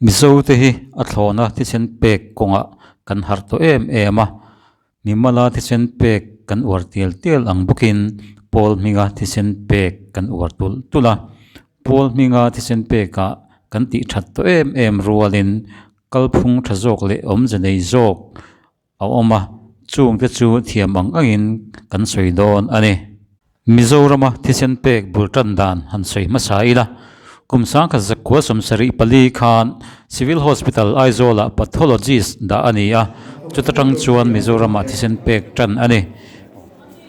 Mizote hi a thlawna thisen pek kawngah kan harh tawh em em a, Mimala thisen pek kan uar tial tial ang bawkin Pawl hminga thisen pek kan uar tulh tulh a. Pawl hminga thisen pekah kan tih that tawh em em rualin kalphung tha zawk leh awmze nei zawk a awm a, chungte chu thiam ang angin kan sawi dawn a ni. Mizorama thisen pek bul tan dan han sawi hmasa ila, kum sangkhat zakua 74 khan Civil Hospital Aizawlah Pathologist dah a ni a, chuta tang chuan Mizoramah thisen pek tan a ni.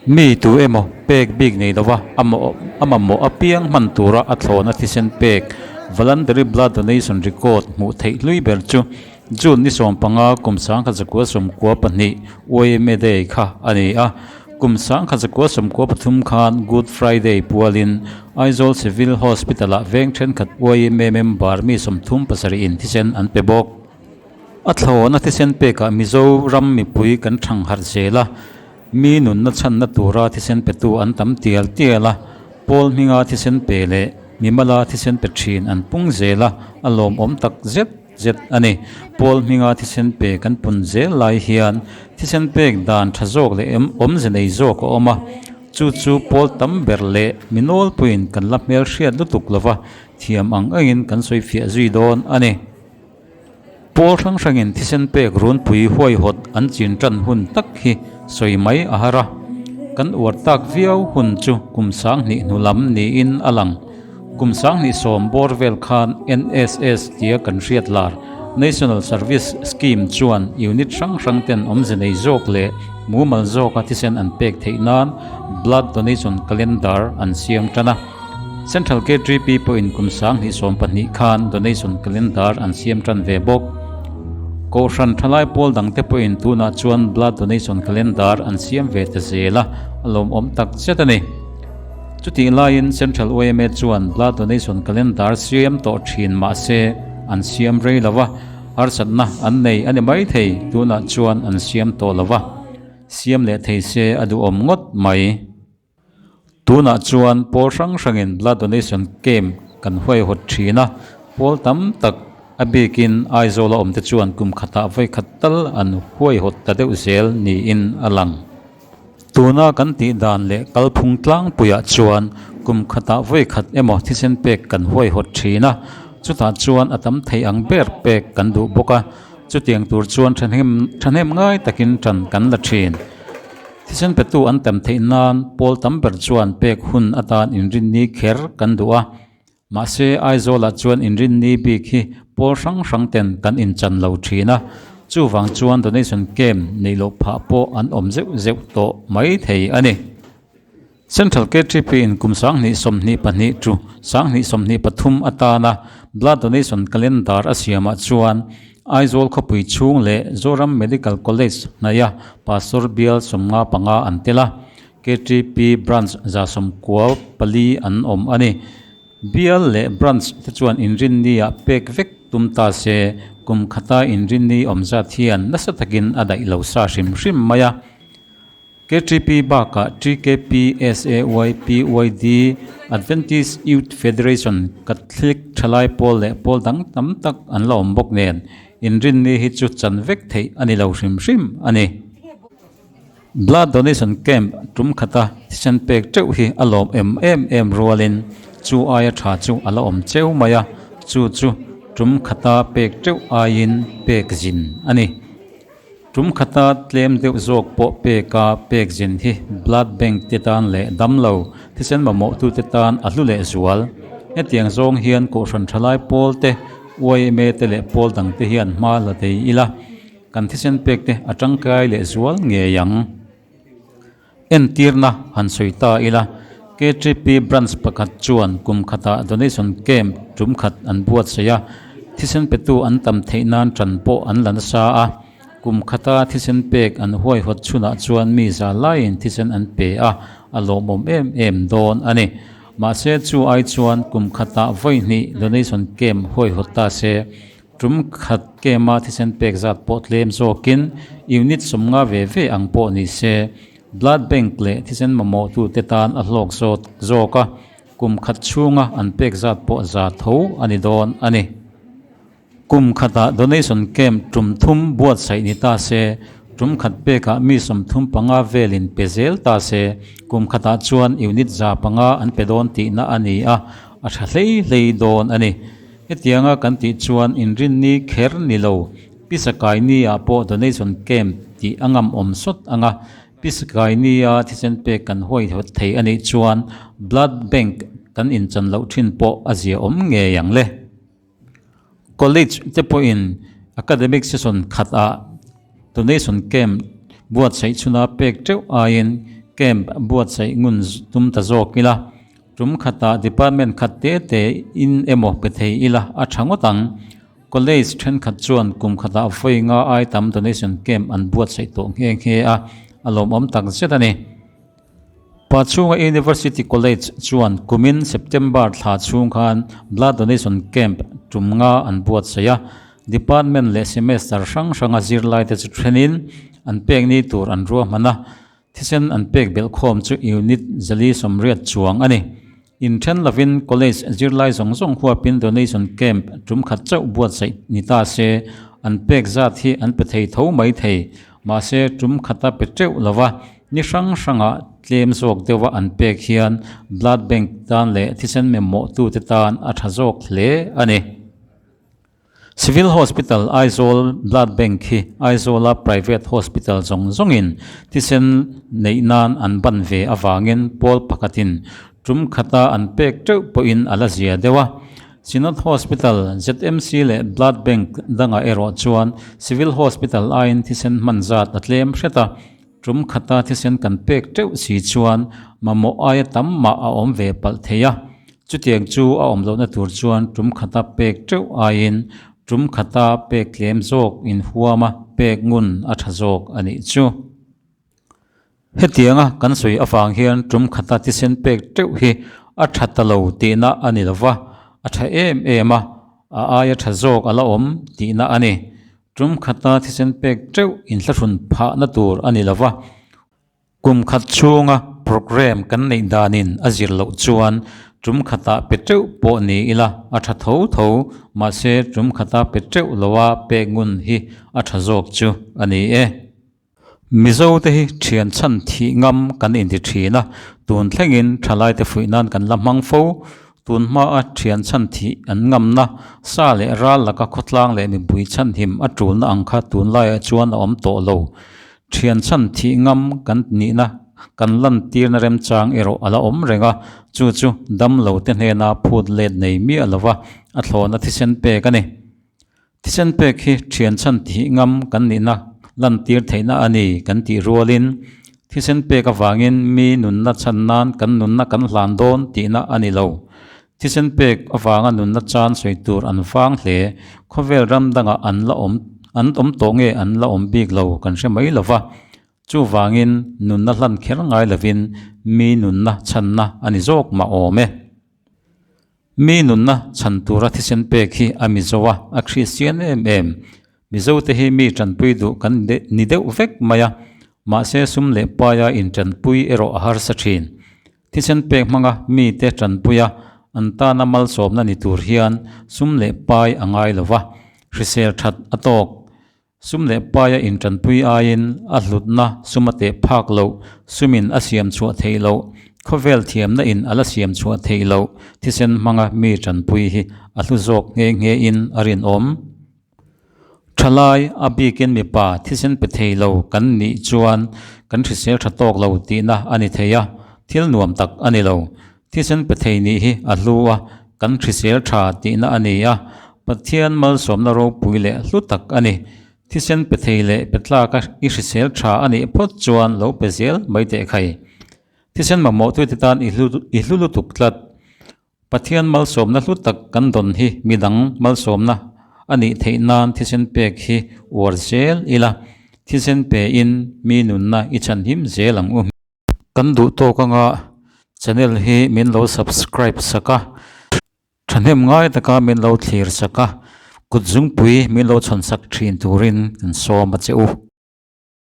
Mi tu emaw pek bik nei lova a mamawh apiang hman tura a thlawna thisen pek Voluntary Blood Donation Record hmuh theih hlui ber chu June ni 15 kum 1992 YMA Day kha a ni a, kum 1993 khan Good Friday pualin Aizawl Civil Hospital-ah veng thenkhat YMA member mi 37 in thisen an pe bawk. A thlawna thisen pekah Mizoram mipui kan thang harh zel a, mi nunna chhanna tura thisen petu an tam tial tial a, Pawl hminga thisen pe leh mimala thisen pe thin an pung zel a, a lawmawm tak zet. Zet a ni. Pawl hminga thisen pe kan pun zel lai hian thisen pek dan tha zawk leh em awmze nei zawk a awm a, chu chu pawl tam ber leh mi nawlpuiin kan la hmel hriat lutuk lova thiam ang angin kan sawi fiah zui dawn a ni. Pawl hrang hrangin thisen pek runpui huaihawt an chin tan hun tak hi sawi mai a har a, kan uar tak viau hun chu kum 2000 hnu lam niin a lang. Kum 2010 bawr vel khan NSS tia kan hriat lar National Service Scheme chuan unit hrang hrang ten awmze nei zawk leh mumal zawka thisen an pek theih nan Blood Donation Calendar an siam tan a. Central KTP pawhin kum 2012 khan Donation Calendar an siam tan ve bawk. Kohhran thalai pawl dangte pawhin tunah chuan Blood Donation Calendar an siam ve ta zel a, a lawmawm tak zet a ni. Chutih laiin Central YMA chuan Blood Donation Calendar siam tawh thin mahse an siam rei lo va, harsatna an nei a ni mai thei, tunah chuan an siam tawh lo va, siam leh thei se a duhawm ngawt mai. Tunah chuan pawl hrang hrangin Blood Donation Camp kan huaihawt thin a, pawl tam tak a bikin Aizawl a awmte chuan kum khatah vawikhat tal an huaihawt ta deuh zel niin a lang. Tuna kan tih dan leh kalphung tlangpuiah chuan kum khatah vawi khat emaw thisen pek kan huaihawt thin a, chutah chuan a tam thei ang ber pek kan duh bawk a, chutiang tur chuan thahnem thahnem ngai takin tan kan la thin. Thisen petu an tam theih nan pawl tam ber chuan pek hun atan inrinni kher kan duh a, Mahse, Aizawlah chuan inrinni bik hi pawl hrang hrang ten kan inchan lo thin a, chuvang chuan donation camp neih loh phah pawh an awm zeuh zeuh tawh mai thei a ni. Central KTP in kum 2022 to 2023 atana Blood Donation Calendar a siamah chuan Aizawl khawpui chhung leh Zoram Medical College hnaiha Pastor bial 55 an tel a, KTP Branch 94 an awm a ni. Bial leh Branch te chuan inrinni ah pek vek tum ta se, kum khata inrinni awm zat hian nasa takin a daih lo sa hrim hrim mai a. KTP bakah TKP, SAY, PYD, Adventist Youth Federation, Catholic Thalai Pawl leh pawl dang tam tak an la awm bawk nen, inrinni hi chu chan vek theih a ni lo hrim hrim a ni. Blood Donation Camp tum khata thisen pek teuh hi a lawm em em em rualin chu aia tha chu a la awm cheu mai a, chu chu tum khata pek teuh aiin pek zin a ni. Tum khata tlem deuh zawk pawh peka pek zin hi Blood Bank te tan leh damlo thisen mamawhtute tan a hlu leh zual. Hetiang zawng hian Kohhran Thalai pawl te, YMA te leh pawl dangte hian hma la thei ila. Kan thisen pek te a tangkai leh zual ngei ang. Entirna han sawi ta ila, KTP branch pakhat chuan kum khatah donation camp tum khat an buatsaih a, thisen petu an tam theih nan tan pawh an la nasa a. Kum khata thisen pek an huaihawt chhunah chuan mi za laiin thisen an pe a, a lawmawm em em dawn a ni. Mahse chu ai chuan kum khatah vawi hnih donation camp huaihawt ta se, Tum khat kema thisen pek zat pawh tlem zawkin unit 50 ve ve ang pawh ni se, blood bank leh thisen mamawhtute tan a hlawk zawt zawk a, kum khat chhunga an pek zat pawh za tho a ni dawn a ni. Kum khatah donation camp tum thum buatsaih ni ta se, tum khat pekah mi 35 velin pe zel ta se, kum khatah chuan unit 500 an pe dawn tihna a ni a, a tha hlei hlei dawn a ni. Hetianga kan tih chuan inrinni kher ni lo, Pisakaini ah pawh donation camp tih a ngam awm sawt ang a, Pisakaini a thisen pek kan huaihawt thei a nih chuan blood bank kan inchan loh thin pawh a zia awm ngei ang le. College te pawhin academic session khat ah donation camp buatsaih chhuna pek teuh aiin camp buatsaih ngun tum ta zawk ila. Tum khatah department khat te te in emaw pe thei ila a tha ngawt ang. College thenkhat chuan kum khatah vawi nga ai tam donation camp an buatsaih tawh nghe nghe a, a lawmawm tak zet a ni. Pachhunga University College chuan kumin September thla chhung khan blood donation camp tum nga an buatsaih a, department leh semester hrang hranga zirlaite chu thenin an pek ni tur an ruahman a. Thisen an pek belh khawm chu unit 480 chuang a ni. Inthen lovin college zirlai zawng zawng huapin donation camp tum khat chauh buatsaih ni ta se, an pek zat hi an pe thei tho mai thei. Mahse tum khata pe teuh lova ni hrang hrangah tlem zawk deuha an pek hian blood bank tan leh thisen mamawhtute tan a tha zawk hle a ni. Civil Hospital Aizawl Blood Bank hi Aizawla private hospital zawng zawngin thisen neih nan an ban ve avangin pawl pakhatin tum khata an pek teuh pawhin a la zia deuh a. Synod Hospital, ZMC leh Blood Bank dangah erawh chuan Civil Hospital aiin thisen hman zat a tlem hret a. Tum khata thisen kan pek teuh si chuan mamawh aia tam mah a awm ve palh thei a. Chutiang chu a awm lohna tur chuan tum khata pek teuh aiin tum khata pek tlem zawk inhuama pek ngun a tha zawk a nih chu. Hetianga kan sawi avang hian tum khata thisen pek teuh hi a tha ta lo tihna a ni lova, a tha em em a, a aia tha zawk a la awm tihna a ni. Tum khata thisen pek teuh inthlahrun phahna tur a ni lova. Kum khat chhunga programme kan neih danin a zir loh chuan tum khatah pe teuh pawh ni ila a tha tho tho, mahse tum khata pe teuh loa pek ngun hi a tha zawk chu a ni e. Mizote hi thian chhan thih ngam kan inti thin a, tun thlengin thalaite fuih nan kan la hmang fo. Tun hmaa thian chhan thih an ngamna, sa leh ral laka khawtlang leh mipui chhanhim a tulna ang kha tunlaiah chuan a awm tawh lo. Thian chhan thih ngam kan nihna kan lantirna remchang erawh a la awm reng a, chu chu damlote hnena phut let nei miah lova a thlawhna thisen pek a ni. Thisen pek hi thian chhan thih ngam kan nihna lantir theihna a ni kan tih rualin thisen pek avangin mi nunna chhan nan kan nunna kan hlan dawn tihna a ni lo. Thisen pek avanga nunna chan sawi tur an vang hle. Khawvel ram dangah an la awm an awm tawh nge an la awm bik lo kan hre mai lova. Chuvangin nunna hlan kher ngai lovin mi nunna chhanna a ni zawk mah awm e. Mi nunna chhan tura thisen pek hi a Mizo a, a Kristian em em. Mizote hi mi tanpui duh kan ni deuh vek mai a, mahse sum leh paia intanpui erawh a harsa thin. Thisen pek hmanga mite tanpuia an tana malsawmna ni tur hian sum leh pai a ngai lo va, hrisel that a tawk. Sum leh paia intanpui aiin a hlutna sum a teh phak loh, sumin a siam chhuah theih loh, khawvel thiamna in a la siam chhuah theih loh thisen hmanga mi tanpui hi a hlu zawk nghe nghe in a rinawm. Thalai, a bikin mipa thisen pe thei lo kan nih chuan kan hrisel tha tawk lo tihna a ni thei a, thil nuam tak a ni lo. Thisen pe thei nih hi a hlu a, kan hrisel tha tihna a ni a, Pathian malsawmna ropui leh hlu tak a ni. Thisen pe thei leh pe tlaka i hrisel tha a nih phawt chuan lo pe zel mai teh khai. Thisen mamawhtute tan i hlu lutuk tlat. Pathian malsawmna hlu tak kan dawn hi midang malsawmna a nih theih nan thisen pek hi uar zel ila, thisen pe in mi nunna i chhanhim zel ang u. Kan duh tawk anga channel hi min lo subscribe sak a, thahnem ngai taka min lo thlir sak a, kut zungpui min lo chhawn sak thin turin kan sawm a che u.